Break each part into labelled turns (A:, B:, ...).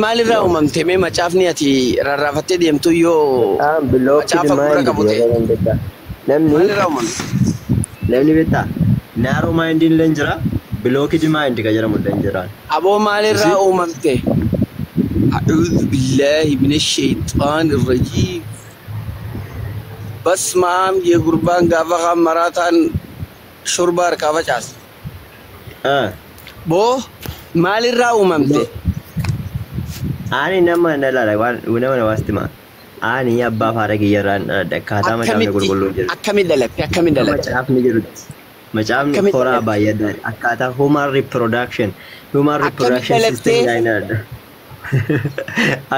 A: Maalirraa uumamte mee macaafni ati rarraafattee deemtu yoo
B: Aan blocked
A: macaafa gurra
B: mind
A: qabu ta'e
B: jedhama beektaa. Namni
A: maalirraa uumamte?
B: Namni beektaa narrow mind illee jira, blocked mind kan jedhamu illee jira.
A: Aboo maalirraa uumamte? أعوذ بالله من الشيطان الرجيم بس maam jee gurbaan gaafa kaan maraataan shurba harkaa facaase.
B: Ah,
A: Boo maalirraa uumamte?
B: Ani nama na laala waan nama na waasti ma. Ani abbaa fi haadha kiyyarraan dhaladhe akkaataa macaafni
A: Akkamitti
B: qulqulluun jedhu.
A: akkamitti dhalatte? Akkamitti
B: Akka
A: dhalatte?
B: macaafni jedhutti. Macaafni
A: Akkamitti
B: horaa
A: dhalatte?
B: baay'adhaan akkaataa human reproduction human
A: Akkamitti
B: reproduction system
A: dhalattee?
B: dhaan dhaladhe.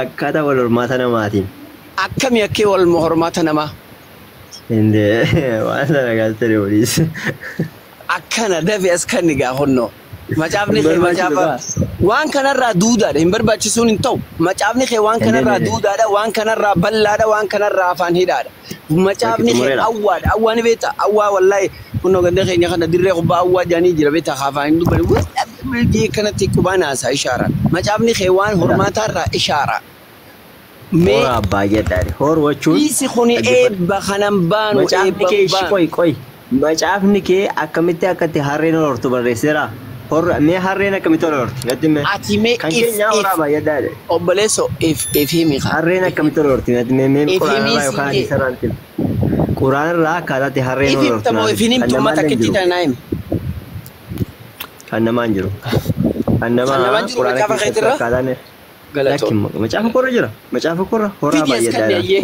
B: Akkaataa wal hormaata namaatiin.
A: Akkami akkee wal hormaata namaa?
B: Indee waan sana galtee waliis.
A: Akkana dafe as kan gaa honnoo. Macaafni
B: Hin
A: kee
B: barbaachisu
A: macaafa
B: gaa.
A: waan kanarraa duudaadha hin barbaachisuun hin ta'u. Macaafni kee waan
B: Indee
A: kanarraa
B: indee.
A: duudaadha waan kanarraa bal'aadha waan kanarraa afaan hidhaadha.
B: Bakki
A: Macaafni kee
B: xumureera.
A: awwaadha awwaa ni beekta awwaa wallaahi kunnoo ganda keenya kana dirree kubbaa awwaa jedhanii jira beekta afaan hin dubbanne kanatti qubaan haasaa ishaara. Macaafni kee waan hormaataarraa ishaara. Mee
B: Horaa baay'adhaan. Horu jechuun
A: dhiisi kuni
B: dhaggeeffadhu.
A: eebba kanan baanu
B: Macaafni
A: eebba
B: kee
A: hin
B: ishi
A: baanu.
B: qoy qoy. Macaafni kee akkamitti akka itti harreen ol hortu barreesseera. Horra mee harreen akkamitti ol horti? Natti hime.
A: Ati mee
B: Kan
A: if
B: keenyaa
A: if
B: horaa baay'adhaan.
A: obboleesso if if himi kaa.
B: Harreen akkamitti ol horti? Natti hime mee
A: If
B: quraanarraa
A: himii siin
B: yookaan
A: jee.
B: hadiisarraa natti hime. Quraanarraa akkaataa itti harreen
A: If
B: ol hortu
A: himta moo
B: naaf
A: if
B: himi.
A: hin
B: Kan
A: himtu
B: namaallee
A: uummata
B: hin
A: akkitti
B: jiru.
A: tana himi.
B: Kan namaa hin jiru. Kan
A: Kan
B: namaa
A: namaa jiru
B: quraana
A: macaafa
B: keessatti
A: keetirra
B: akkaataan
A: galatoo.
B: lakki macaafa korra jira. Macaafa korra horaa
A: Fidi as kan
B: baay'adhaan.
A: eeyyee.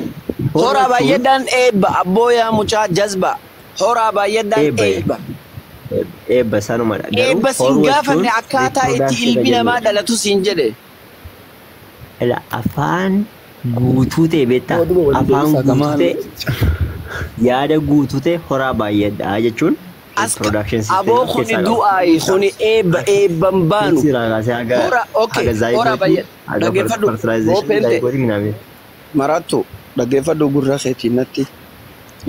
B: Horu
A: Horaa
B: jechuun
A: baay'eedhaan eebba abbooyaa mucaa jazba. Horaa baay'eedhaan
B: eebba
A: eebba.
B: eebba sanumadha. Garuu
A: Eebba siin
B: horu jechuun
A: gaafanne akkaataa itti
B: reproduction
A: ilmi namaa
B: jechuudha.
A: dhalatu siin jedhe.
B: Ila afaan guutuu ta'e beektaa?
C: Oduma walii
B: Afaan
C: deebisaa
B: guutuu
C: kamaan
B: ta'e yaada guutuu ta'e horaa baay'adha jechuun
A: As
B: reproduction system
A: aboo
B: of
A: kuni
B: keessaa qaba.
A: du'aayi kuni eebba eebban baanu.
B: Sirraa kaasee haga
A: Hora okay
B: haga
A: horaa
B: zaayigootii
A: baay'ee
B: haga
A: dhaggeeffadhu
B: fertilization
A: boopente
B: zaayigootii minaamee.
A: maraattu dhaggeeffadhu gurra keetiin natti.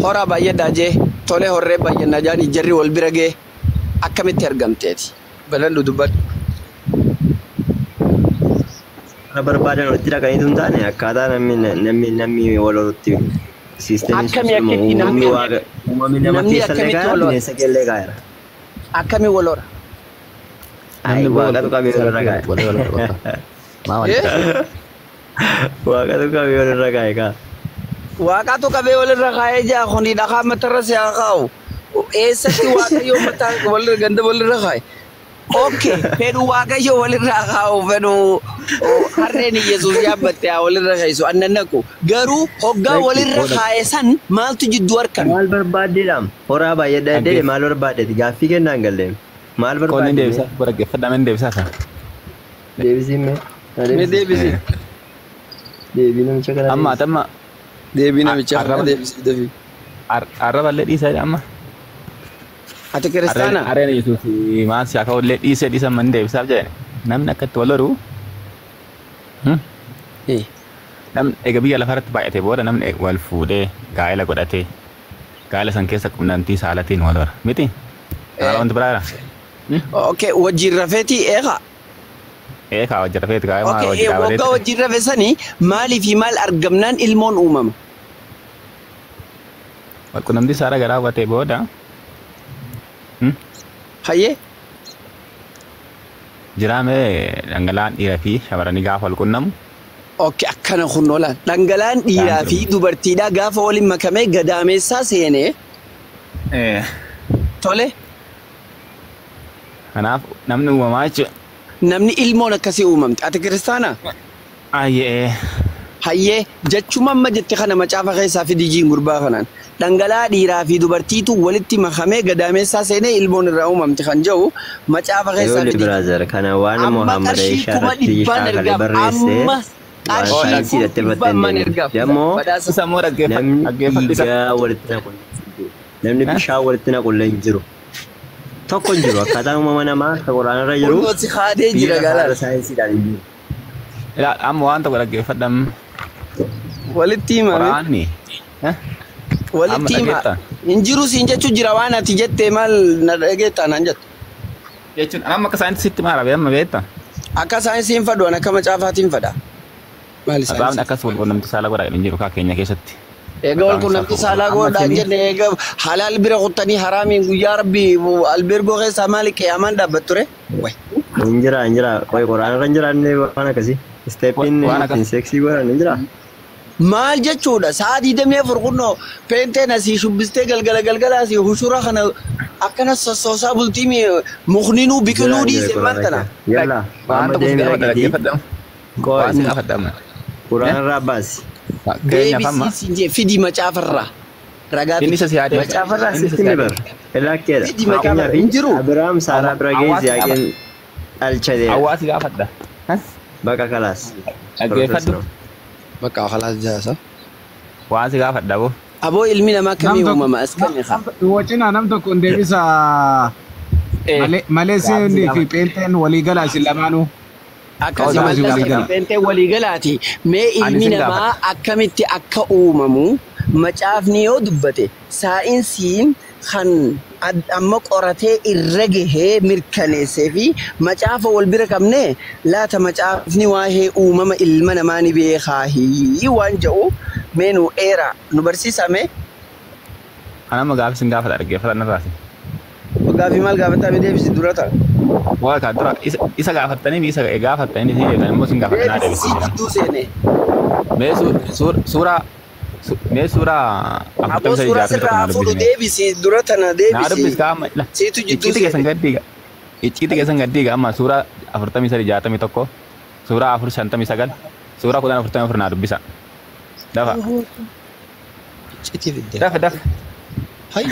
A: Horaa baay'eedhaa jee tolee horree baay'annaa jaanii jarri wal bira gee akkamitti argamteeti? Balal'u dubbadhu.
B: Kana barbaadan walitti dhaqaniitu hin taane akkaataa namni namni namni wal horutti siistemiin sun
A: Akkami
B: sunuma
A: akkitti
B: uumamni
A: namni
B: waaqa uumamni nama
A: namni
B: keessa illee
A: akkamitti
B: kaa'eera
A: wal hora?
B: bineensa keellee kaa'eera.
A: Akkami wal hora?
B: Ayi
C: Namni boo
B: waaqatu qabee walirra kaa'e.
C: wal wal bakka. Maa wal
A: Eh?
B: Waaqatu qabee walirra kaa'e kaa.
A: Waaqatu qabee walirra kaa'ee jaa kuni dhakaa matarra si haa kaa'u. Eessatti waaqayyo mataa walirra ganda walirra kaa'e? Okay, fedhu waaqayyo walirra kaa'u fedhu harreen Yesuus yaabbatte haa walirra ka'isu annan naqu. Garuu hoggaa
B: Lakki
A: walirra
B: hora
A: kaa'e san maaltu jidduu argame?
B: maal barbaaddeedhaam? Horaa baay'adha jedhee
C: Dhaggeef
B: maal barbaaddeeti? Gaaffii kennaan galleen. Maal
C: Qonni
B: barbaadde mee?
C: deebisaa dhaggeeffadhaa mee deebisaa isaa.
B: Deebisiin mee? Na
A: Mee
B: deebisi.
A: deebisi.
B: Deebii namicha kana
C: Amma
B: deebisi.
C: atamma
A: Deebii namicha kana
C: arraba
A: deebisi deebii.
C: arraba illee dhiisaa amma.
A: Ati kiristaanaa?
C: Harreen Yesuus maal si akka illee dhiisee dhiisan manni deebisaaf jedhe namni akka itti wal horu
A: Eh.
C: namni egaa biyya lafarratti baay'ate booda namni wal fuudhee gaa'ela godhatee gaa'ela san keessa qunnamtii saalatiin wal hora miti karaa
A: Eh.
C: wanti biraa jira.
A: Okay, wajjin rafeetii eegaa.
C: Ee kaa wajji rafeeti kaa maa
A: Okay,
C: wajji
A: waggaa
C: dhaabateeti.
A: wajjin rafe sanii maalii fi maal argamnaan ilmoon uumama?
C: Wal qunnamtii saala garaa hubatee booda
A: Hayyee?
C: jiraamee dhangala'aan dhiiraa fi shamarranii gaafa wal qunnamu
A: Okay, akkana kun oolan. Dhangala'aan dhiiraa fi dubartiidhaa gaafa waliin makamee gadaameessaa seenee tole
C: Kanaaf namni uumamaa jechuudha.
A: namni ilmoon akkasii uumamte. Ati kiristaanaa?
C: Ayyee.
A: Hayyee jechuma amma jette kana macaafa keessaa fi dijiin gurbaa kanaan. Dhangala'aa dhiiraa fi dubartiitu walitti makamee gadaameessaa seenee ilmoon irraa uumamte kan jedhu macaafa keessaa
B: Eewli
A: fi dijii.
B: brother kana waan
A: Amma
B: Muhammad
A: qarshii
B: Aishaa
A: kuma
B: irratti
A: dhibbaan
B: shaakalee
A: ergaaf.
B: barreesse
A: Amma
B: waan
A: qarshii
B: saayinsii
A: kuma
B: irratti irratti
A: dhibbaan
B: hin
A: man
B: deemne.
A: ergaaf.
B: Dammoo
A: Badhaasa.
C: Isa immoo
B: namni
C: dhaggeeffadhu isa.
B: dhiigaa walitti naqu hin jiru. Namni bishaan walitti naqu illee hin jiru. Tokko hin jiru. Akkaataan uumama namaa akka quraanarra jiru
A: Kunnoo si haadee
B: biyya
A: jira
B: lafaarra
A: galaan.
B: saayinsiidhaan hin jiru.
C: Ilaa amma waan tokko dhaggeeffadhu.
A: Walitti himame.
C: Quraanni. Amma
A: Walitti hima.
C: dhageettaa?
A: Hin jiru siin jechuu jira waan ati jettee maal na dhageettaa naan jettu.
C: Jechuun amma akka saayinsiitti maal amma beektaa?
A: Akka saayinsiin fadhu an akka macaafaatiin fadha. Maali
C: Matsaafni
A: saayinsiin?
C: akkas wal quunnamtii saalaa godhaa hin jiru kaa keenya keessatti.
A: Eega wal quunnamtii saalaa godhaa hin jenne eega halaal bira kuttanii haraamiin guyyaa rabbi albeergoo keessaa maali qiyaamaan dhaabbattu ture? Way.
B: Hin jira hin jira. Qoy quraana irra hin jiraanne waan akkasii. Isteeppiin
C: Waan akkas-
B: ittiin seeksii godhan hin jira.
A: Maal jechuudha sa'a 24 kunnoo peenteen asii shubbistee galgala galgala asii hushura kana akkana sossoosaa bultii mukninuu biqiluu dhiise maal tana.
B: Yalla.
C: Waan
B: Amma
C: tokko si
B: deemi
C: gaafadha
B: dhaqiitii.
C: dhaggeeffadhamu. Waan si
B: Qoy
C: gaafadhamu.
B: quraana irraa baasi.
C: Fakkeenyaaf amma
A: Deebisii siin jee fidi macaafarraa. Ragaa
C: inni
A: fidi.
C: isa si yaadee
B: Macaafarraa
C: inni isa
B: sitti
C: si
B: ni
C: yaadee.
B: bar. Ilakkeedha.
A: Fidi macaafarraa
B: Fakkeenyaaf
A: hin jiru.
B: Abiraam Saaraa bira geesse
C: Hawaasa
B: Yaaqeen dhalchateera.
C: Hawaasi gaafadha.
B: Baqa kalaas.
C: Dhaggeeffadhu.
A: Bakka khalaas jaasa.
C: Waan si gaafadha boo.
A: Aboo ilmi namaa kamii uumama as kami haa.
D: Wacina nam tokko hin deebisa. Maleeseen fi pheenxeen walii galaa isin lamaanuu.
A: Akkasii
C: Hawaasa
A: mallas
D: waliigala.
A: pheenxee waliigalaati. Mee
C: Ani
A: ilmi
C: sin
A: namaa
C: gaafadha.
A: akkamitti akka uumamu macaafni yoo dubbate saayinsiin kan amma qoratee irra gahee mirkaneessee fi macaafa wal bira qabne laata macaafni waa'ee uumama ilma namaa ni beekaahi waan jedhu mee nu dheeraa nu barsiisaa mee
C: Kan amma gaafi sin gaafadha dhaggeeffadha narraati.
A: Gaafii maal gaafataa mi deebisi dura ta'a.
C: Waa kaa dura isa gaafattanii isa gaafattanii isin deebitan immoo sin gaafadha naa
A: Deebisi
C: deebisi.
A: jidduu seene.
C: Mee suuraa mee suuraa
A: Aboo
C: 43
A: suuraa
C: 61
A: sirraa
C: naa
A: fuudhu
C: dubbisi mee.
A: deebisi dura tana
C: Naa
A: deebisi.
C: dubbis kaa amma
A: Siitu jidduu
C: icciitii keessan
A: seene.
C: gaddiiga. Icciitii keessan gaddiiga amma suuraa 43 61 suuraa 4 59 suuraa 10 44 naa dubbisa. Dafa
A: Icciitii fidde.
C: dafa dafa.
A: Hai.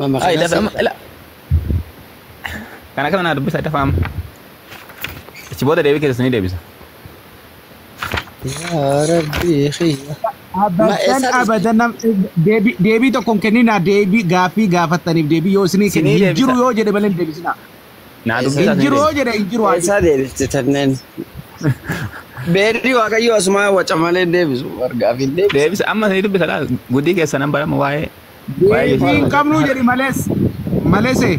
A: Mama
C: Ay
A: kana
C: dafa amma ila. Kana kana naa dubbisa dafa amma. Achi booda deebii keessan ni deebisa.
A: Yaa Rabbi khiyya. Ma
D: Abadan
A: eessa dhufte?
D: abadan deebii tokko hin kenninaa deebii gaaffii gaafattaniif deebii yoo isinii kennu
C: Isinii
D: hin jiru
C: deebisa.
D: yoo jedhe malee hin deebisinaa.
C: Naa
A: Eessa
C: dubbisa
D: Hin
C: isinii
D: jiru yoo
C: deebisa.
D: jedhe hin jiru haa jedhu.
A: Eessaa deebifte tanneen? Beerri Waaqayyo asumaa waca malee hin deebisu. Argaaf hin deebisu.
C: Deebisa amma isinii dubbisa laa guddii keessan nan barama waa'ee waa'ee
D: Deebii hin
C: Yesuus.
D: qabnuu jedhi malees maleesee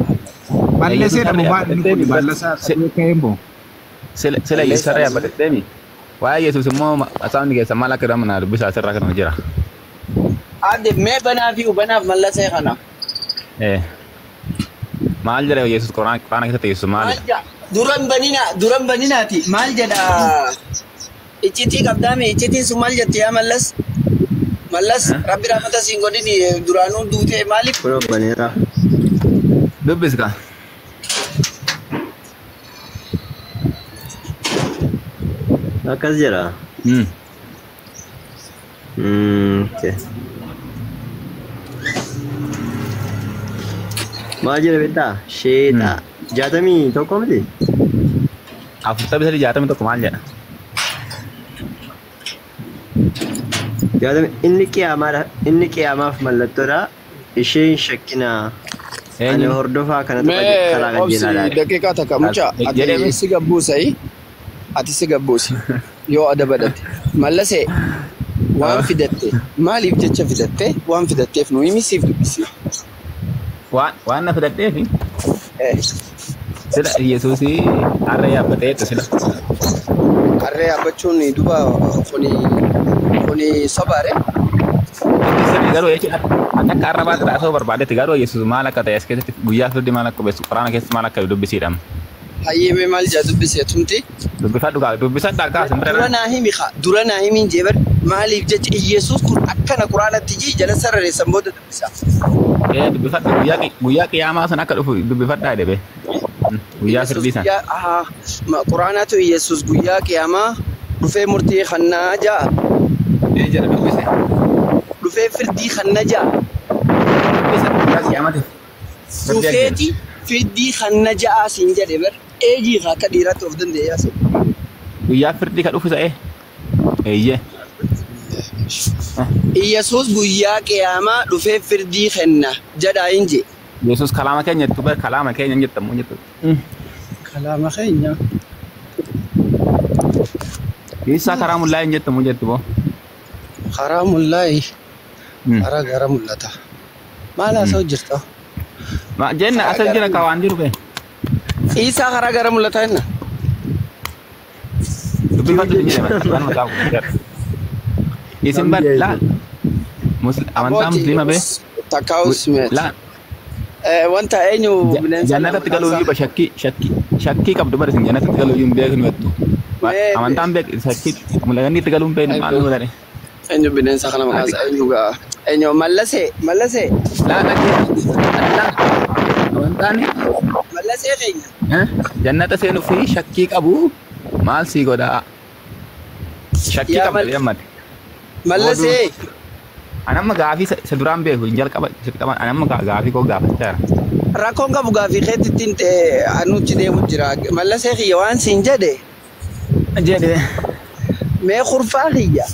D: malleesee
C: Yesuus
D: dhabu
C: harree
D: maal inni
C: yaabbattee
D: kun mallasaa ka'een boo.
C: Sila sila Yesuus harree yaabbattee mi? Waa'ee Yesuus immoo asaamni keessan maal akka jedhamu naa dubbisa asirraa kanuma jira.
A: Adde mee banaa fi banaaf mallasee kana.
C: Eh. Maal jedha Yesuus Quraana Quraana keessatti Yesuus
A: Maal
C: maalidha?
A: jedha? Duran banina duran baninaati. Maal jedha? Icciitii qabdaame icciitiin sun maal jette yaa mallas? Mallas rabbi rahmata siin godhini duraanuu duutee maaliif?
B: Kun obboleera.
C: Dubbis kaa.
B: Akkas jedha. Okay. Maal jedha beektaa? Sheexaa. 61 miti?
C: 43 61 maal jedha?
B: 60 inni qiyaamaadha. Inni qiyaamaaf mallattoodha. Isheen shakkinaa. Ani
C: Eenyu?
B: hordofaa kanatu
A: Mee
B: karaa
A: obsi
B: qajeelaadha.
A: daqiiqaa takka mucaa
C: Jedhee
A: ati si gabbuusayi ati si gabbuusi yoo adabadhatte mallasee waan fidatte maaliif jecha fidatte waan fidatteef nu himi siif dubbisi.
C: Waan waan na fidadheefi sila Yesuusii harree yaabbatee sila.
A: Harree yaabbachuun duba kuni kuni sobaare.
C: Sirri garuu jechuudha akka arrabaatti taasisuu barbaadetti garuu Yesuus maal akka ta'e as keessatti guyyaa firdi maal akka beessu quraana keessatti maal akka dubbisiidha.
A: Hayyee mee maal jaa dubbisee tumti.
C: Dubbifadhu kaa dubbifadhu kaa simbira
A: Dura naa himi kaa dura naa himiin jee bar maaliif jecha Iyesuus kun akkana quraanatti jii jala sarareessan booda dubbisa.
C: Ee dubbifadhu guyyaa guyyaa qiyaamaa san akka dhufu dubbifadhaa jedhe. Guyyaa
A: Iyesuus
C: firdii san.
A: guyyaa ahaa quraanaatu Iyesuus guyyaa qiyaamaa dhufee murtii kannaa jaa
C: Ee jedha dubbise.
A: dhufee firdii kanna jaa
C: Dubbise guyyaa qiyaamaati. Firdii akka
A: dhufeeti firdii kanna jaa siin jedhe bar eejii kaa akka dhiiraatti of danda'e yaase.
C: Guyyaa firdii ka dhufu isa ee. Eeyyee.
A: Iyesuus guyyaa qiyaamaa dhufee firdii kenna jedhaa hin jee.
C: Yesuus kalaama keenya jettu bar kalaama keenya hin jettamu jettu.
A: Kalaama keenya.
C: Isaa karaa mullaa hin jettamu jettu boo.
A: Karaa mullaayi. Karaa gara mul'ata. Maal haasa'u jirta?
C: Ma jenna asa jira ka waan jiru be.
A: Isaa karaa gara mul'ataa jenna.
C: Dubbifadhu hin jedhama. Waan maqaa qulqulluu. Isin bar laal. Amantaa musliima bee.
A: Takkaa'us meet.
C: Laal.
A: Wanta eenyu bineensa
C: Jannatatti galuu iyyuu shakkii shakkii shakkii qabdu bar isin jannatatti galuu iyyuu hin beeknu jettu. Amantaan beek shakkii mul'atanii itti galuu hin beeknu maal nu godhani.
A: Eenyu bineensa kana maqaan isaa eenyu gaa eenyu mallasee mallasee
C: Laal dhaggee. Amantaan
A: mallasee keenya.
C: Jannata seenuu fi shakkii qabu maal sii godhaa? Shakkii
A: Yaa
C: qabdu yammate.
A: Mallasee
C: Ani amma gaafii isa duraan beeku hin jalqaba jalqaba ani amma gaafii koo gaafachaa jira.
A: Rakkoon qabu gaafii keetti ittiin ta'e anuuchi deemu jira. Mallasee kiyya waan siin jedhe
C: Jedhe.
A: Mee kurfaa kiyya.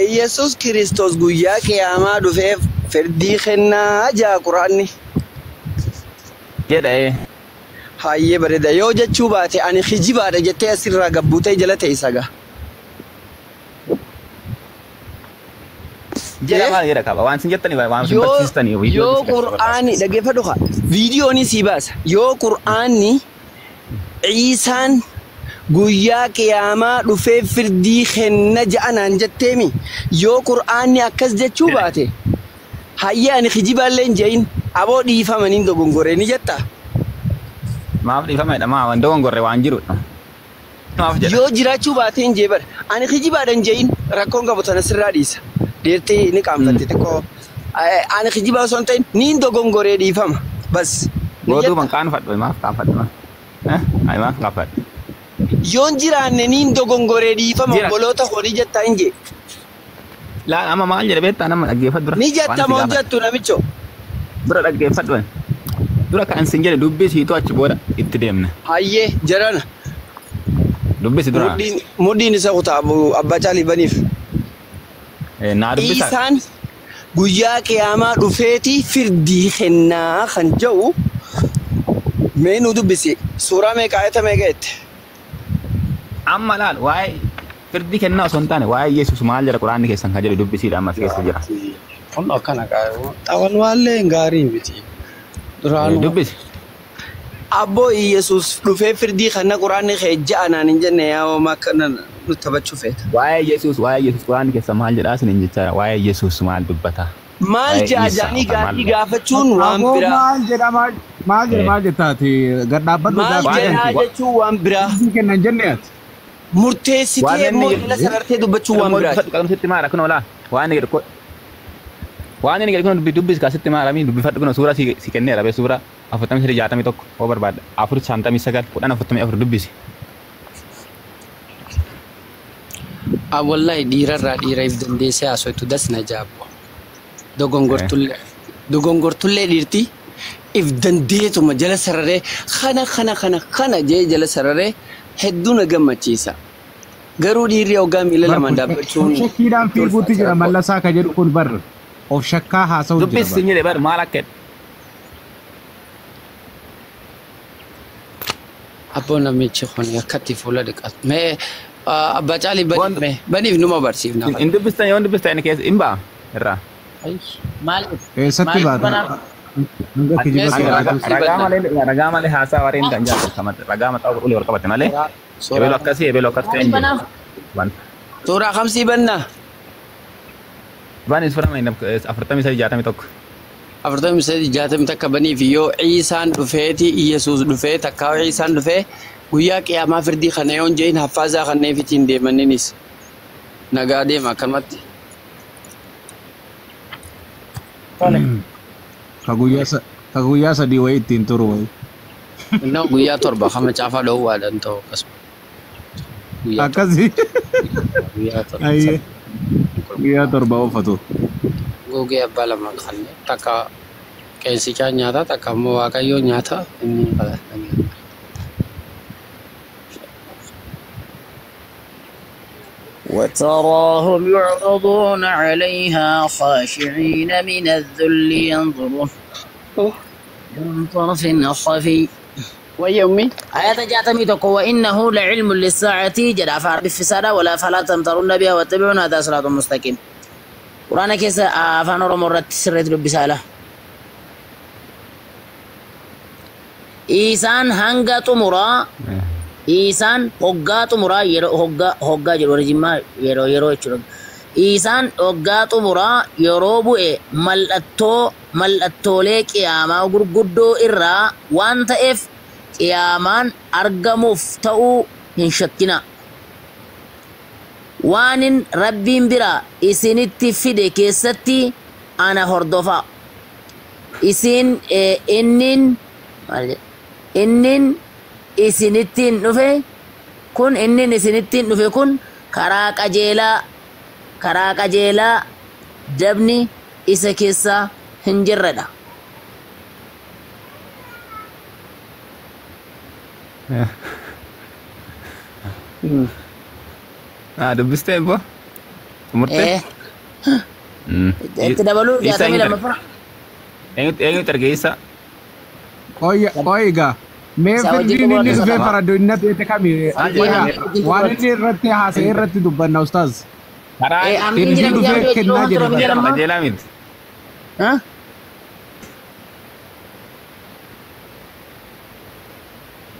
A: Iyesuus Kiristoos guyyaa qiyaamaa dhufee firdii kennaa jaa Quraanni.
C: Jedhe.
A: Hayyee bareeda yoo jechuu baate ani kijibaadha jettee asirraa gabbuutee jala teessa gaa.
C: Jedha maal jedha qaba waan isin jettanii waan isin
A: Yoo
C: barsiistanii
A: yoo Qur'aani dhaggeeffadhu kaa viidiyoon sii baasa yoo Qur'aanni Ciisaan guyyaa qiyaamaa dhufee firdii kenna ja'anaan jetteemi yoo Qur'aanni akkas jechuu baate hayyee ani kijibaallee hin je'in aboo dhiifamaniin dogongoree ni jetta.
C: Maaf dhiifamedha maa waan dogongorre waan jirudha. Maaf jedha.
A: Yoo jiraachuu baate hin jee bara ani kijibaadha hin je'in rakkoon qabu tana sirraa dhiisa. Dhiirti ni qaanfatti xiqqoo. Ani kijibaa osoo hin ta'in niin dogongoree dhiifama. Bas. Ni
C: Gootuu
A: jetta.
C: ban qaanfadhu maaf qaanfadhu maaf. Ani maaf qaanfadhu.
A: Yoon jiraanne niin dogongoree dhiifama
C: Jira.
A: Obboloota koo ni jettaa hin jee.
C: Laa amma maal jedhe beektaa nama dhaggeeffadhu dura.
A: Ni
C: Waan
A: jetta
C: si
A: moo hin
C: gaafadhu.
A: jettu namicho?
C: Dura dhaggeeffadhu. Dura kan sin jedhe dubbisiitu achi booda itti deemna.
A: Hayyee jarana.
C: Dubbisi dura.
A: Mudhiin mudhiin isa kutaa abbaa caalii baniif.
C: Naa dubbisa.
A: Isaan guyyaa qiyaamaa dhufeeti firdii kennaa kan jedhu mee nu dubbisi. Suuraa meeqa ayata meeqa jette?
C: Amma laal waa'ee firdii kennaa osoo hin taane waa'ee Yesuus maal jedha quraanni keessan kan jedhu dubbisiidha ammas keessa jira.
E: Kun akkana qabu. Xawan waallee gaarii miti. Duraanuu.
C: Dubbisi.
A: Abboo Yesuus dhufee firdii kenna quraanni kee ja'anaan hin jenne yaa homaa akkana nu taphachuu feeta.
C: Waa'ee Yesuus quraanni keessan maal jedhaa isin jechaa waa'ee Yesuus maal dubbata?
A: Maal
C: Waa'ee
A: ja'a
C: Isaa
A: ja'anii
C: maal
A: gaaffii
C: dubbata?
A: gaafachuun waan
D: Aboo
A: biraa.
D: maal jedha maal maal jedha maal jettaati gad dhaabbadhu
A: Maal
D: gaaffii
A: jedhaa jechuun waan biraa.
D: kennan jenne ati.
A: Murteessitee
C: Waan inni
A: immoo
C: jedhu-
A: jala sarartee dubbachuun waan biraati.
C: Qalama sitti maara kunoo laa waan inni jedhu waan inni jedhu kun dubbisi kaasitti maara mi dubbifadhu kunoo suuraa si kenneera bee suuraa 43 61 hoo barbaadda 4 59 10 44 dubbisi.
E: Ah, wallahi dhiirarraa dhiira if dandeessee haasoftu das na jaabbo. Dogongortullee. Dogongortullee dhiirti if dandeetuma jala sararee kana kana kana kana jee jala sararee hedduu na gammachiisa. Garuu dhiirri hoggaa miila lamaan dhaabbachuun
D: Of shakkiidhaan fiiguutti jira mallasaa ka jedhu kun bar of shakkaa haasa'u jira.
C: Dubbisi sin jedhe bar maal akka jedhe.
E: Abboo namichi kun akkatti fuula dhiqatu. Mee abbaa caalii baniif mee baniif numa barsiifna.
C: Hin dubbistan yoo dubbistan inni keessa hin ba'a irraa.
F: Maal
D: Eessatti
F: maal
D: baata?
F: banaaf
D: Hanga kijiba
E: Meeshaa-
D: sodaatu.
C: Ragaa malee haasaa warreen kan jaallatu ragaa mataa ulee wal qabate malee. Ebelu akkasii ebelu akkas ta'e hin
F: banaaf
C: jiru. Wanta.
A: Suuraa kamsii bannaa?
C: Bani suuraa 43 61.
E: 43 61 baniif yoo Ciisaan dhufeeti Iyesuus dhufee takkaa Ciisaan dhufee guyyaa qiyaamaa firdii kana yoo hin jehin haffaazaa kanneef ittiin deemaninis nagaa deema akkanumatti.
D: Ka guyyaa sadii wayii ittiin turu wayii.
E: Innoo guyyaa 7 kan macaafaa dhoowwaadhaan ta'u akkasuma. Guyyaa
D: Akkasii.
E: Guyyaa 7.
D: Ayyee. Guyyaa 7 uffatu.
E: Gogee abbaa lama kan takka qeensichaa nyaata takka immoo waaqayyoo nyaata inni qala.
F: وتراهم يعرضون عليها خاشعين من الذل ينظرون من طرف خفي.
E: Wayya ummi.
F: آية 61 وإنه لعلم للساعة جل فعرف ولا فلا تمترن بها واتبعون هذا صراط مستقيم. قرآن كيس أفان أورمو irratti sirreetti dubbisaa ala. Isaan hanga xumuraa Iisaan hoggaa xumuraa yeroo hoggaa jedhu warri Jimmaa yeroo jechuudha. Iisaan hoggaa xumuraa yeroo bu'e mallattoolee qiyaamaa gurguddoo irraa waan ta'eef qiyaamaan argamuuf ta'uu hin shakkina. Waanin Rabbiin biraa isinitti fide keessatti ana hordofaa. Isin innin maal jedha? Innin isinittiin dhufe kun innin isinittiin dhufe kun karaa qajeelaa dabni isa keessa hin jirredha.
C: Dubbistee immoo? Xumurtee?
F: Itti dabaluu 62ffaa.
C: Eenyutu erge Isa?
D: Qoy egaa. Mee
F: Isaa wajjin
D: firdiin inni
F: xumurame
D: dhufee
F: sana.
D: faraddoonni ta'e kami? Waan inni irratti haasa'e irratti dubbanna, ustaaz.
C: Karaa
F: Amiin
D: Firdii
F: jedhama
D: dhufee
F: jedhama
D: kennaa
F: jedhama
D: jedhe.
F: jedhama.
C: Qajeelaa miti.
F: Ha?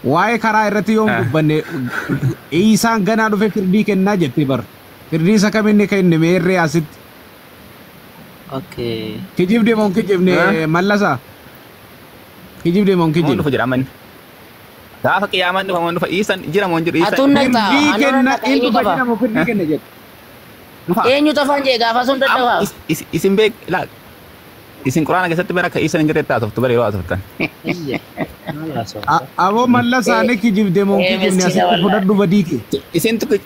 D: Waa'ee karaa irratti yoom dubbanne? Isaan ganaa dhufe firdii kennaa jettee bar. Firdii isa kam inni kenne meerree asitti?
E: Okay.
D: Kijibde moo hin kijibne, Mallasaa? Kijibde moo hin
C: Moon
D: kijibne?
C: dhufa jedha amma inni. Gaafa qiyaamaan dhufa moon dhufa, Isaan jira moon jiru Isaan.
F: Atuun naqxa.
D: Firdii
F: Anuun
D: kenna
F: naqxa
D: in
F: eenyu
D: dhufa
F: tafa?
D: jira moo firdii kenna jedhe?
C: Dhufa.
F: Eenyu tafaan jee gaafa sun
C: Amma
F: dadhabaaf?
C: isin beek laal. Isin quraana keessatti bara akka Isaan hin jirretti haasoftu bara yeroo haasoftan.
E: Iyya. Maal haasofta?
D: Aboo, Mallasaa ni kijibde moo hin kijibne?
F: Miskiina
D: Asitti
F: wallahi.
D: fudhadhu badii kee.
C: Isin tukki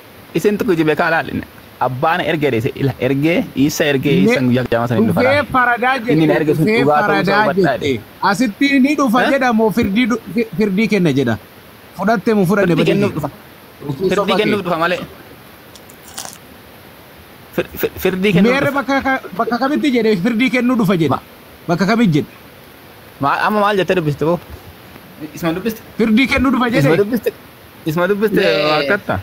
C: isin tukki jibe kaa laal. Abbaan ergee dheese ila ergee Isa ergee Isaan guyyaa qiyaamaa sana hin dhufa
D: Dhufee
C: laal.
D: faradaa
C: Inni na
D: jette,
C: erge sun
D: dhufee
C: dhugaa ta'uu isaa
D: faradaa
C: hubadhaa
D: jette.
C: jedhe.
D: Asitti ni dhufa
C: Eh?
D: jedha moo firdii kenna jedha? Fudhatte moo fudhanne
C: Firdii
D: badii
C: kennuuf
D: kee?
C: dhufa. Firdii kennuuf dhufa malee. Firdii kennuuf
D: Meerre
C: dhufa.
D: bakka kamitti jedhe firdii kennuu dhufa jedhe? Bakka kamitti jedhe?
C: Amma maal jettee dubbiste boo? Isuma dubbiste?
D: Firdii kennuu dhufa
C: Isuma
D: jedhe?
C: dubbiste? Isuma dubbiste harkatta?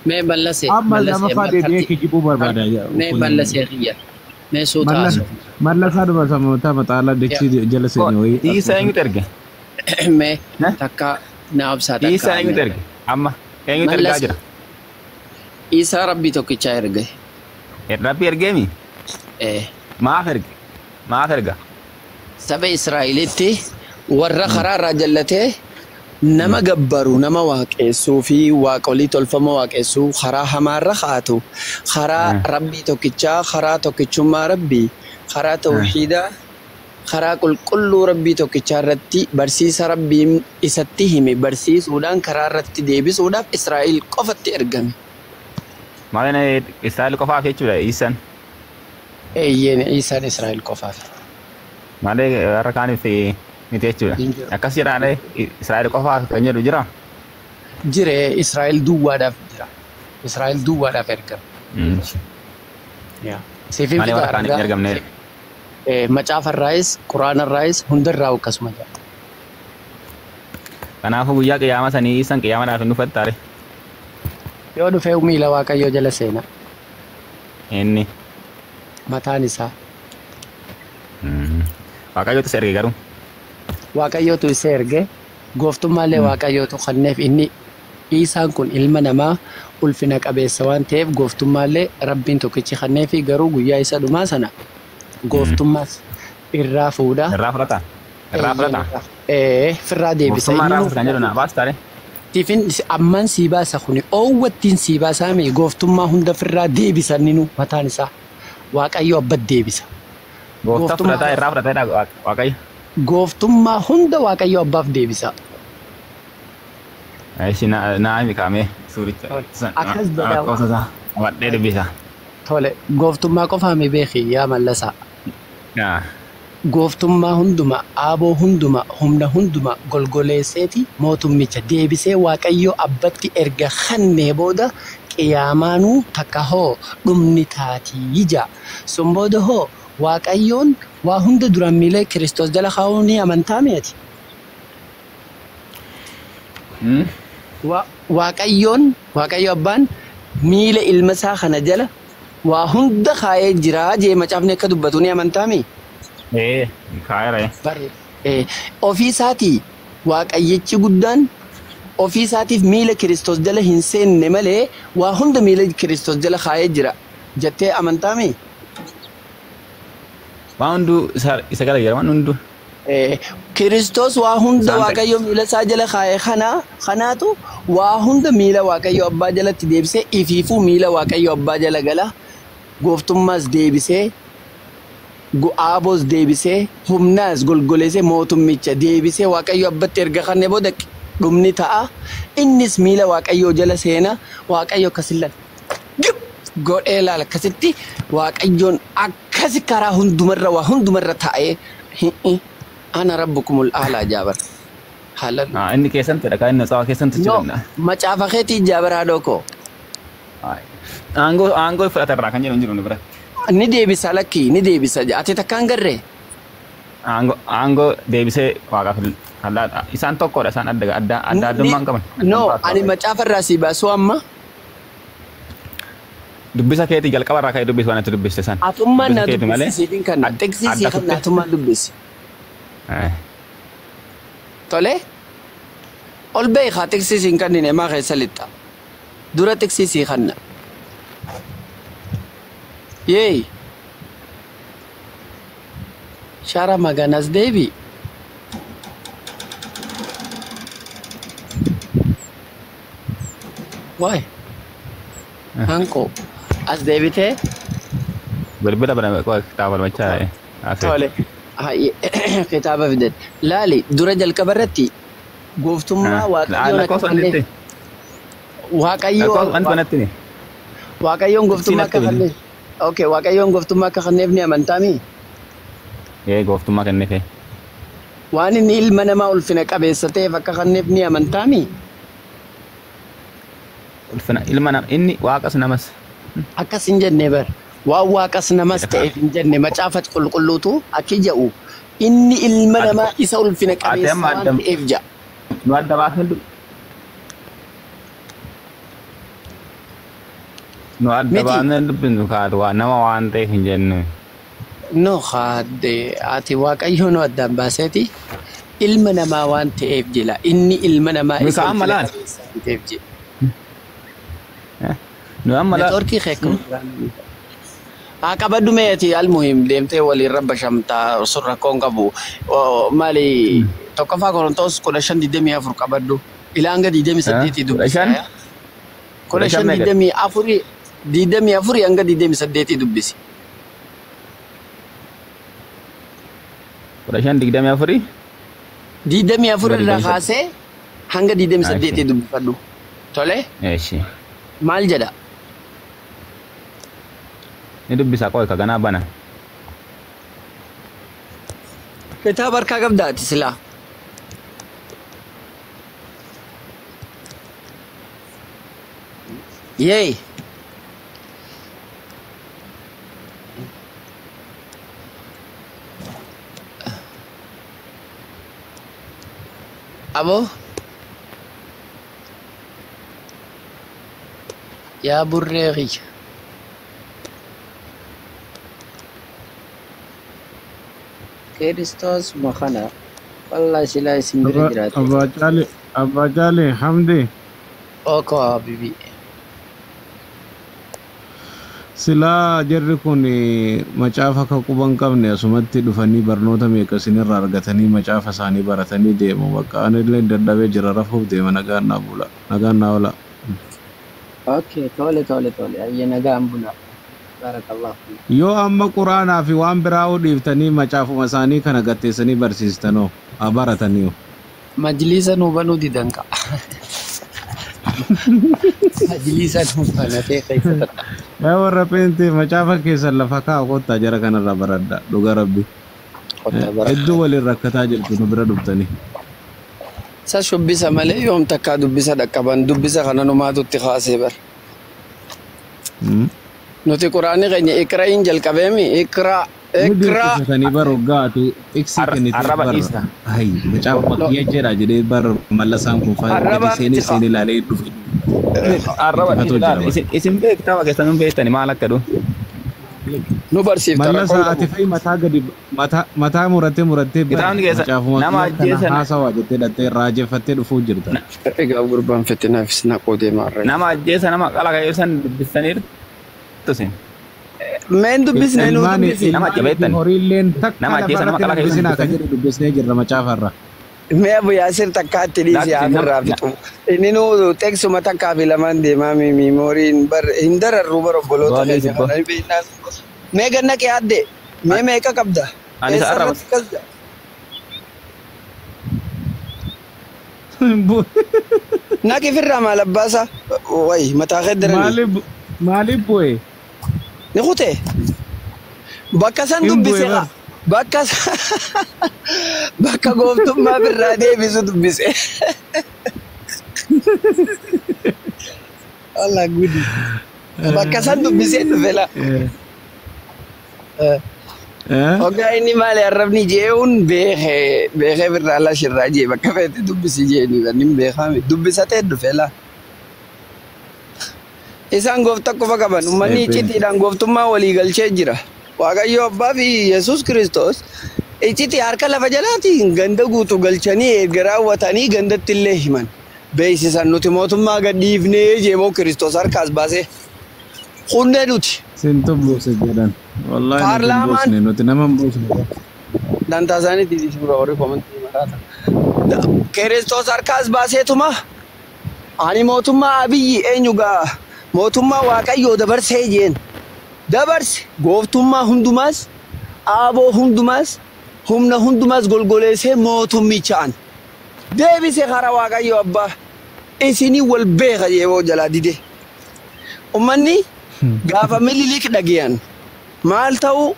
E: Mee ballasee.
D: Amma lamaffaa deebi'ee kijibuu barbaada.
E: Mee ballasee xiyya. Mee suuta haasoo.
D: Mallasaa dhuma sammuu maxaalaa dachii jala seene wayii.
C: Isa eenyutu erge?
E: Mee takka na obsaa takka.
C: Isa eenyutu erge? Amma eenyutu ergaa
E: Mallas-
C: jira?
E: Isaa Rabbii tokkichaa erge.
C: Rabbi ergeemi?
E: Eh.
C: Maaf erge? Maaf erga?
E: Saba Israa'elitti warra karaa irraa jallatee nama gabbaru, nama waaqessuu fi waaqolii tolfama waaqessuu karaa hamaarra kaatu, karaa Rabbii tokkichaa, karaa tokkichummaa Rabbii, karaa tawxiidaa, karaa qulqulluu Rabbii tokkichaa irratti barsiisa Rabbiin isatti hime barsiisuudhaan karaa irratti deebisuudhaaf Israa'el qofatti ergame.
C: Maal Israa'el qofaaf jechuudha Isaan?
E: Eeyyeen, Isaan Israa'el qofaaf.
C: Malee warra kaaniif miti jechuudha.
E: Hin jiru.
C: Akkas jedhaadha, Israa'el qofaaf kan jedhu jira.
E: Jire, Israa'el duwwaadhaaf jira. Israa'el duwwaadhaaf ergame. Siifin
C: Malee warra kaaniif hin ergamne.
E: Macaafarraayis, Quraanarraayis, hundarraa akkasuma jira.
C: Kanaafuu guyyaa qiyyaama sanii Isaan qiyyaamadaaf hin dhufattaare.
E: Yoo dhufee miila Waaqayyoo jala seena.
C: Inni.
E: Mataan isaa.
C: Waaqayyootu isa erge garuu.
E: Waaqayyootu isa erge, gooftummaallee Waaqayyootu kenneef. Inni Isaan kun ilma namaa ulfina qabeessa waan ta'eef gooftummaallee Rabbiin tokkichi kenneefi, garuu guyyaa isa dhumaa sana gooftummaas irraa fuudha.
C: Irraa fudhata. Irraa fudhata.
E: Ee, firraa deebisa.
C: Gooftummaa irraa fudhata kan jedhu naa baastaare.
E: Tifin amman sii baasa kuni oowwattiin sii baasaa mee gooftummaa hunda firraa deebisa ninu mataan isaa. Waaqayyo abbat deebisa.
C: Gooftaa fudhataa irraa fudhateedha Waaqayyo.
E: Gooftummaa hunda Waaqayyo abbaaf deebisa.
C: Ishi naa himi kaamee suuricha.
E: Akkas jedha.
C: Lakkoofsa isaa qabadhee dubbisa.
E: Tole, gooftummaa qofaa mi beeki yaa Mallasaa? Gooftummaa hunduma, aaboo hunduma, humna hunduma golgoleesseeti mootummicha deebisee Waaqayyo abbatti erga kennee booda qiyaamaanuu takka hoo dhumni taatii jaa. Sun booda hoo Waaqayyoon waa hunda duraan miilee Kiristoos jala kaa'uu ni amantaa mi'ati? Waaqayyoon, Waaqayyo abbaan miila ilma isaa kana jala waa hunda kaa'ee jira jee macaafni akka dubbatu ni amantaa mi?
C: Ee, kaa'eera.
E: Ofii isaatii Waaqayyichi guddaan Ofii isaatiif miila Kiristoos jala hin seenne malee waa hunda miila Kiristoos jala kaayee jira jettee amantaami?
C: Waan hunduu isa gala jira waan hunduu.
E: Kiristoos waa hunda Waaqayyo miila isaa jala kaa'e kanaatu waa hunda miila Waaqayyo abbaa jalatti deebisee ifiifuu miila Waaqayyo abbaa jala gala gooftummaas deebisee aaboos deebisee humnaas golgoleessee mootummicha deebisee Waaqayyo abbatti erga kannee booda dhumni ta'a. Innis miila Waaqayyoo jala seena Waaqayyo akkasin laala. Gib godhee laala akkasitti Waaqayyoon akkasi karaa hundumarra waa hundumarra taa'ee ana rabbukumul aalaa jaabar. Haalan.
C: Inni keessatti dha inni tsawaa keessatti
E: No, macaafa keetii jaabar haadhoo koo.
C: Aangoo fudhatarraa kan jedhu hin jiru nu biratti.
E: Ni deebisa lakkii ni deebisa ati takkaan garree.
C: Aangoo deebisee waaqaaf kan isaan tokkodha isaan adda adda adda addummaa hin qaban.
E: No, ani macaafa irraa si baasuu amma.
C: Dubbisa keetii jalqaba irraa ka'ee dubbisi waan itti dubbiste san.
E: Atummaan na dubbisi siifin kanna xiqsii sii kanna atummaan dubbisi. Tole ol ba'e haa xiqsii siin kannine maa keessa lixxa. Dura xiqsii sii kanna. Yeey. Shara maganas deebi. Waay. Hanko as deebitee.
C: Bilbila bana kitaaba balmachaa.
E: Tole. Kitaaba fidan. Laali dura jalqaba irratti gooftummaa Waaqayyoon akka kenneef. Waaqayyoon gooftummaa akka kenneef. Okay, Waaqayyoon gooftummaa akka kenneef ni amantaami?
C: Ee gooftummaa kenneef.
E: Waan inni ilma namaa ulfina qabeessa ta'eef akka kenneef ni amantaami?
C: Ulfina ilma namaa inni waaqas namas.
E: Akkas hin jenne bar. Waan waaqas namas ta'eef hin jenne macaafa qulqulluutu akki jedhu inni ilma namaa isa ulfina qabeessa waan ta'eef jedha.
C: Nu adda baasne nu adda baasne dubbinu kaatu waa nama waan ta'eef hin jenne.
E: No haadde ati Waaqayyo nu addaan baaseeti ilma namaa waan ta'eef jira inni ilma namaa isa ulfina qabeessa waan ta'eef jira.
C: Nu amma laal.
E: Neetwoorkii keekuma. Haa qabadhu meeti almuhim deemtee waliin rabba shamtaa sun rakkoon qabu. Maali tokkoffaa Qorontoos 15:24 qabadhu. Ilaa hanga 28 dubbisi. 15:24 24 hanga 28 dubbisi.
C: 15:24
E: 24 irraa kaasee hanga 28 dubbifadhu. Tole?
C: Eeshi.
E: Maal jedha?
C: Ni dubbisa qoy ka ganaa bana.
E: Kitaaba harkaa qabdaa ati silaa? Yeey. Abo. Yaa burree kiyya. Kiristoos makana. Wallahi silaa isin bira jiraate.
D: Abbaa Caalee Hamdee.
E: Oko habibi.
D: Silaa jarri kun macaafa akka quba hin qabne asumatti dhufanii barnoota meeqa isinirraa argatanii macaafa isaanii baratanii deemu. Bakka ani illee dadhabee jira rafuuf deema nagaan naa bula. Nagaan naa oola.
E: Okay, tole tole tole. Ayya nagaan bula. Barakallahu.
D: Yoo amma quraanaa fi waan biraa dhiiftanii macaafuma isaanii kana gatteessanii barsiistanoo haa baratanii.
E: Majlisa nuu banuu didan ka. Majlisa nuu banatee keessa ta'a.
D: Yaa warra peentee macaafa keessan lafa kaa'u kottaa jara kanarraa baradha dhuga rabbi. Hedduu waliin rakkataa jirtu nu bira dhuftanii.
E: Isa shubbisa malee yoom takkaa dubbisa dhaqqaban dubbisa kana numaatu itti kaasee bar. Nuti quraanni keenya iqra'iin jalqabeemi iqra iqra.
D: Ni baru gaatu xiqsii kennitee
C: Arraba
D: bar.
C: dhiisa.
D: Hai macaafa kiyya jedha jedhee bar mallasaan kun
E: Arraba
D: faaya seenee seenee ilaalee dhufe.
C: Arraba
D: Ittifatoo
C: dhiisa.
D: jira bar.
C: Isin beektaa keessan hin beektani maal akka dhufu.
A: Nu barsiifta
D: Mallasa
A: rakkoon
D: ati
A: qabu.
D: fa'i mataa gadi mataa murattee murattee bari
C: Kitaabni keessa
D: macaafuma
C: nama
D: kiyya kana
C: ajjeesan
D: haasawaa jettee dhattee raajeffattee dhufuu jirta.
A: Egaa gurbaan fitinaafis naquu deema har'a.
C: Nama ajjeesa nama qala keessan dubbistaniirtu sin.
A: Meen dubbisne nuu
D: Ilmaan
A: dubbisi.
C: Nama
D: ilmaanii fi
C: jabeettan.
D: horiilleen takka
C: Nama ajjeesa nama
D: lafarratti
C: qala keessan
D: dubbisinaa kan
C: dubbistanii.
D: jedhu dubbisnee jirra macaafarra.
A: Mee Abu Yaasir takkaatti dhiisi
C: Laatti
A: afirraa
C: nama
A: fixu. Inni nuu teeksuma takkaa fi lamaan deemaa miimooriin bar hin dararru bar obboloota
C: Baalee
A: keenya
C: sibba.
A: kana ni beeknaa. Mee ganna qee adde mee meeqa qabda?
C: Ani isa
A: Eessa
C: arraba.
A: irratti qabda? Naqi firraa maal abbaasa? Wayi mataa kee darani.
D: Maaliif maaliif bu'e?
A: Ni kutee? Bakka san
D: Hin bu'e
A: dubbise
D: bar.
A: haa. Bakka bakka gooftummaa birraa deebisu dubbise. Allah gudi. Bakka san dubbisee dhufe la. Hoggaa inni maali arrabni jee'uun beekee beekee birraa ala shirraa jee bakka feete dubbisi jeeni wanni beekame dubbisatee dhufe la. Isaan gooftaa qofa qaban uummanni icciitiidhaan gooftummaa walii galchee jira. Waaqayyo Abbaa fi Yesuus Kiristoos icciitii harka lafa jalaatiin ganda guutuu galchanii erga raawwatanii gandatti illee himan. Beeksisan nuti mootummaa gadhiifnee jeemoo Kiristoos harkaas baasee hundee nuti.
D: Sintu buuse jedhan. Wallaahi nuti hin
A: Paarlaamaan
D: buusne nuti nama hin buusne.
A: dantaa isaaniitii suura warri komantii maraata. Kiristoos harkaas baaseetuma ani mootummaa Abiyyi eenyu gaa mootummaa Waaqayyoo dabarsee jeen. Dabarse gooftummaa hundumaas aaboo hundumaas humna hundumaas golgoleessee mootummicha an. Deebise karaa Waaqayyoo abbaa isinii wal beeka jeeboo jalaa dide. Uummanni gaafa Minilik dhageyan maal ta'u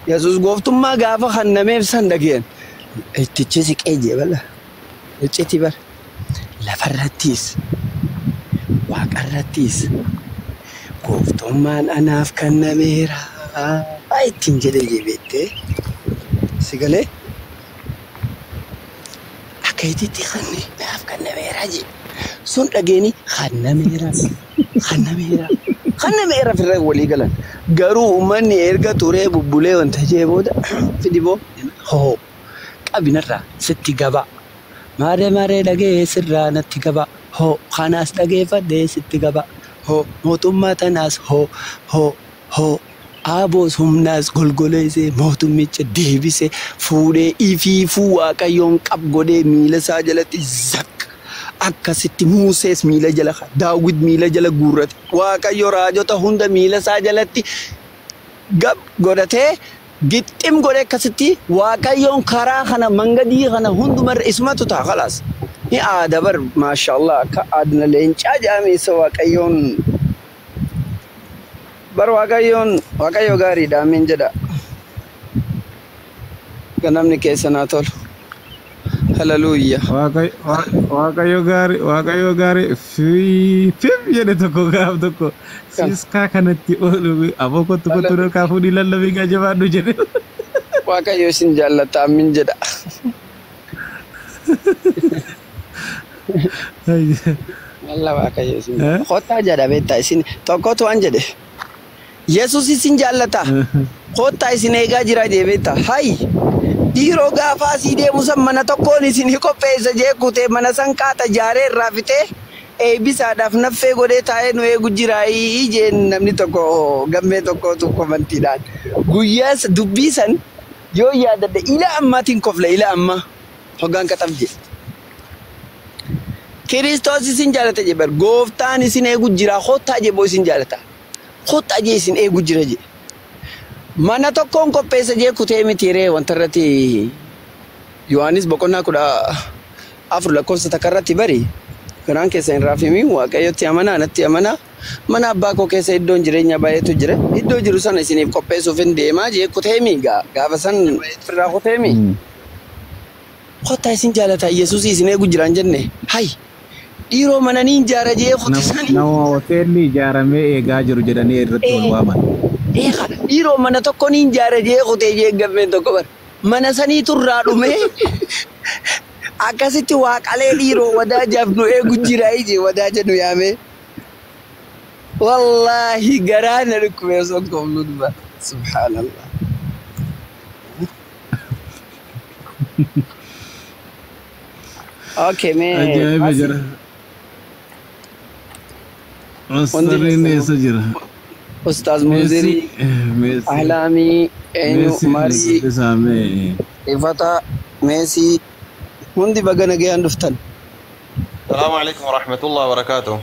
A: Yesuus gooftummaa gaafa kennameef san dhageyan. Ittichi siqee jee bala. Icciti bara. Lafarrattis waaqarrattis gooftummaan anaaf kennameera. Ittiin jedhee jee beektee si galee akka ititti kanne naaf kennameera jee. Sun dhageeni kennameera kennameera kennameera firra walii galan. Garuu uummanni erga turee bubbulee wanta jee booda fidiboo hoo qabinarraa sitti gabaa. Maaree maaree dhagee sirraa natti gabaa. Hoo kanaas dhageeffadhee sitti gabaa. Hoo mootummaa tanaas hoo hoo hoo aaboos humnaas golgoleessee mootummicha deebisee fuudhee ifiifuu waaqayyoon qab godhee miila isaa jalatti zaq akkasitti Muusees miila jala Daawit miila jala guurrate waaqayyo raajota hunda miila isaa jalatti gab godhatee gixxim godhe akkasitti waaqayyoon karaa kana mangadii kana hundumarra isumatu ta'a khalaas. Ni aada bar maashaallah akka aadna leencaa jedhame isa waaqayyoon bar waaqayyoon waaqayyo gaariidha amiin jedha. Ganamni keessa naa tolu. Haleluuyaa.
D: Waaqayyo gaarii waaqayyo gaarii fiif jedhe tokko gaaf tokko siiskaa kanatti oolu aboo kottu kottu harkaa fuudhii lallabii gaa jabaadhu jedhe.
A: Waaqayyo isin jaallata amiin jedha. Alla waaqayyo isin kottaa jedha beektaa isin tokkotu waan jedhe. Yesuus isin jaallata. Kottaa isin eegaa jira jee beektaa. Hayi dhiiroo gaafa asii deemu san mana tokkoon isin qopheessa jee kutee mana san qaata jaaree irraa fitee eebbisaadhaaf naffee godhee taa'ee nu eegu jira jeen namni tokko gammee tokkotu komantiidhaan. Guyyaas dubbii san yoo yaadadhe ila ammaatiin kofla ila ammaa hoggaan qaxaf jee. Kiristoos isin jaalata jee bar gooftaan isin eegu jira kottaa jee boo isin jaalata. Kottaa jee isin eegu jira jee. Mana tokkoon qopheessa jee kutee miti ree wanta irratti Yohaannis boqonnaa 14 lakkoofsa takka irratti bari garaan keessa hin raafimi waaqayyotti amanaa natti amanaa mana abbaa koo keessa iddoon jireenya baay'eetu jira iddoo jiru sana isiniif qopheessuuf hin deemaa jee kuteemi gaafa san irraa kuteemi. Kottaa isin jaalata Yesuus isin eegu jiraan jenne hay dhiiroo mana niin ijaara jee kote sanii.
D: Nama hoteelli ijaaramee eegaa jiru jedhanii irratti wal waaman.
A: Eega dhiiroo mana tokko niin ijaara jee kutee jee gammeen tokko bara mana saniitu irraa dhumee akkasitti waaqalee dhiiroo wadaajaaf nu eegu jira ije wadaaja nu yaamee. Wallaahi garaa na dhukkubee osoo hin koofnu duba. Subhaanallah. Okay, mee
D: Ajaa'iba
A: asi
D: jira.
A: hundi
D: Masariin
A: keessanuu
D: eessa jira?
A: Ustaaz
D: Meesii
A: Munzirii,
D: Meesii
A: Ahlaamii, eenyu,
D: Meesii
A: Marii,
D: dubbisaamee.
A: Ifata, Meesii hundi baga nagayaan dhuftan.
G: السلام عليكم ورحمة الله وبركاته.